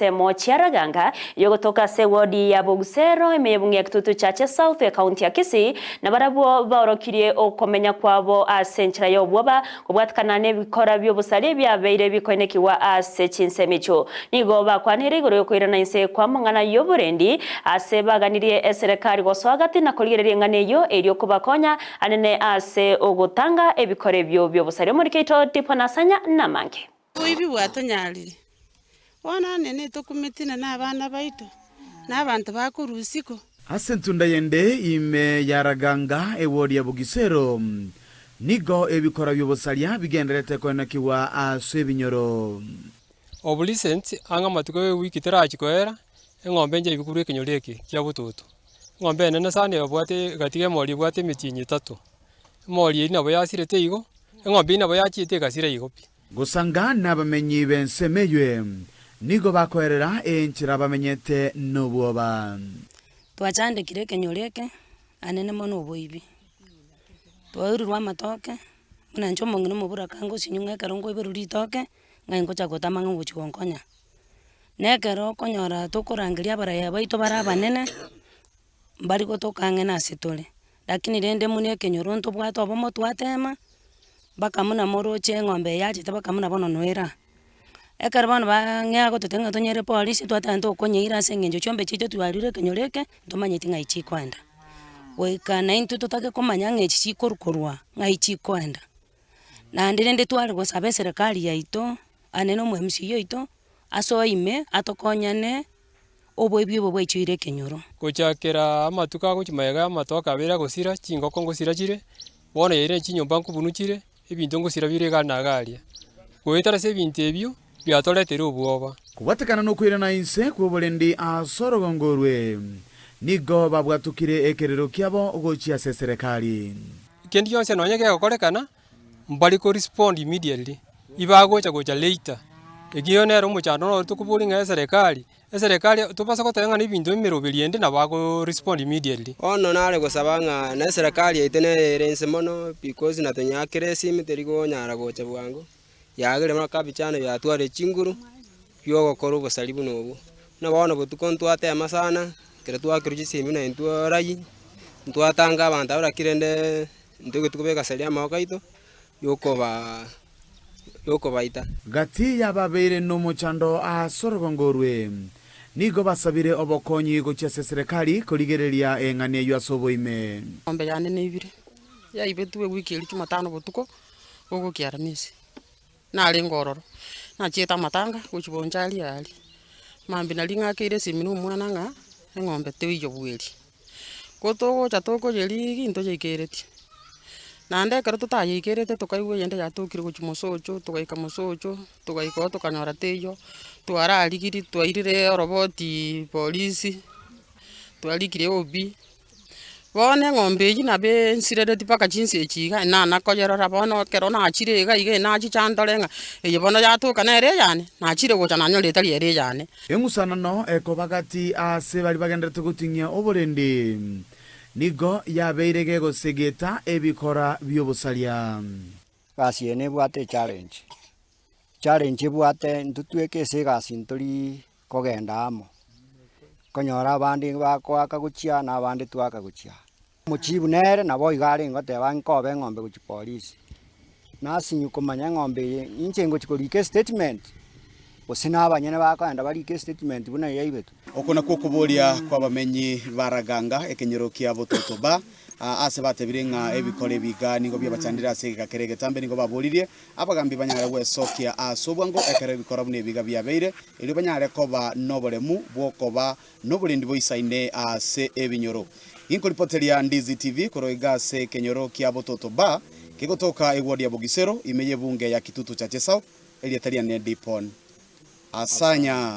Ensemo chiaraganga yogotoka ase ewodi ya Bogusero, ime y'ebunge ya Kitutu Chache South, ekaunti ya Kisii, nabarabwo baorokirie okomenya kwabo ase enchera y'obwoba kobwatikana nebikora bi'obosari ebiabeire bikoinekigwa ase chinsemo echio. Nigo bakwanire igoro y'okoirana inse kw'amang'ana y'oborendi ase baganirie eserekari gosoa gati na korigereria eng'ana eyio erio kobakonya anene ase ogotanga ebikora ebio bi'obosari. Omoriki oito Dipo Nasanya namange. Oboibi bwatonyarire, bono onye netokumeti na nabana baito, na abanto bakorwa isiko. Ase entunda yende ime ya Raganga, ewodi ya Bugisero, nigo ebikora bi'obosaria bigendererete koenekigwa ase ebinyoro. Of recent, ang'e amatuko ewiki terachia koera, eng'ombe enche yaigwa korwa ekenyoro eke kia bototo. Eng'ombe enene sana ebwate egatiga emori ebwate emetienyi etato. Emori eyio nabo yasirete igo, eng'ombe eyio nabo yachiete egasira igo pi. Gosanga nabamenyi b'ensemo eywe, nigo bakoerera enchera bamenyete nobwoba. Twachandekire ekenyoro eke, anene mono oboibi. Twairurwe amatoke, buna inche omong'ina omoburaka ngosinywa ng'a ekero nkoiberwa ritoke, ng'ai ngocha gotama ng'a ogochi gonkonya. Na ekero okonyora tokorangeria abaraya baito bare abanene, mbari gotoka ang'e na ase tore. Lakini rende buna ekenyoro ntobwate obomo twatema, mpaka buna moroche eng'ombe eye yachete mpaka buna bono noera. Ekero bono bang'ea gototebia ng'a tonyere polisi twateba ntokonyeira ase eng'encho chiombe chiaito twarure ekenyoro eke, ntomanyeti ng'ai chikoenda. Goika naintwe totake komanya ng'a echi chikorwa korwa ng'ai chikoenda. Naende rende tware gosaba eserekari yaito, ane na omo MCA oito, asoe ime atokonyane. Oboibi obo bwaichoire ekenyoro. Gochakera amatuko agochia magega amatoke abere agosira, chingoko ngosira chire, bono yairire chinyomba nkobunu chire, ebinto ngosira bire iga na iga aria. Goetera ase ebinto ebio, biatoreteire obwoba. Kobwatekana nokoirana inse kw'oborendi ase orogongo orwe, nigo babwatokire ekerero kiabo gochia ase eserekari. Kende gionsi nonye kegokorekana, mbari ko respond immediately, ibagocha gocha later. Ekio nere omochando noro tokoboria ng'a eserekari, eserekari tobasa goteba ng'a na ebinto emeroberi ende nabo ago respond immediately. Bono nare gosaba ng'a na eserekari yaito nere ere inse mono because natonyeakera esimi teri konyara gocha bwango, yagerire mpaka ebichano biatwarire chinguru biogokora obosari buna obwo. Buna bono botuko ntwatema sana, ekero twakerwa chisemi buna intwe raia, ntwatanga abanto abwo lakini rende intwe tokobeka seria amaboko aito yokobaa yokobaita. Gati y'ababeire nomochando ase orogongo orwe, nigo basabire obokonyi gochia ase eserekari korigereria eng'ana eyio ase oboime. Eng'ombe yane neibire, yaibetwe ewiki eria jumatano botuko, bogokia aramisi, narenge ororo, nachiete amatanga gochia bonchari aria, mambia naria ng'akeire esimi na omwana ng'a eng'ombe teiyo bweri. Ko togocha tokoyerigia ntoyeikereti, naende ekero totayeikerete tokaigwa eyende yatokire gochia mosocho, togaika mosocho, togaika oo tokanyora teiyo, twararigirie twairire orobotiii polisi, twarikire OB. Bono eng'ombe eywo nabo ensirereti mpaka chinsa echi iga, nana koyerora bono ekero nachire iga iga nachicha ndore ng'a eye bono yatoka nere eyane, nachire gocha nanyora etari ere eyane. Eng'usanano ekoba gati aase baria bagendererete goting'ia oborendi, nigo yabeire gegosegeta ebikora bi'obosaria. Egasi eye nebwate echallenge, echallenge ebwate intwe tweka ase egasi ntori kogenda amo, okonyora abande bakoaka gochia na abande twaaka gochia. Omochibu nere nabo iga arenge goteba nkobe eng'ombe gochia polisi, nasinywa komanya eng'ombe eye inche ngochia korika estatement, gose na abanyene bakoenda barike estatement buna yaibetwe. Oko nakwo okoboria kw'abamenyi ba Raganga, ekenyoro kia Bototo-Ba, aase batebire ng'a ebikora ebiga nigo biabachandire ase egeka kere egetambe. Nigo baboririe abagambi banyare gwesokia ase obwango ekero ebikora buna ebiga biabeire, erio banyare koba noboremu bw'okoba noborendi boisaine ase ebinyoro. Ginkoripoteria Ndizi TV korwa iga ase ekenyoro kia Bototo Bar, kegotoka eward ya Bogisero, ime y'ebunge ya Kitutu Chache South, erieta riane Dipon Asanya.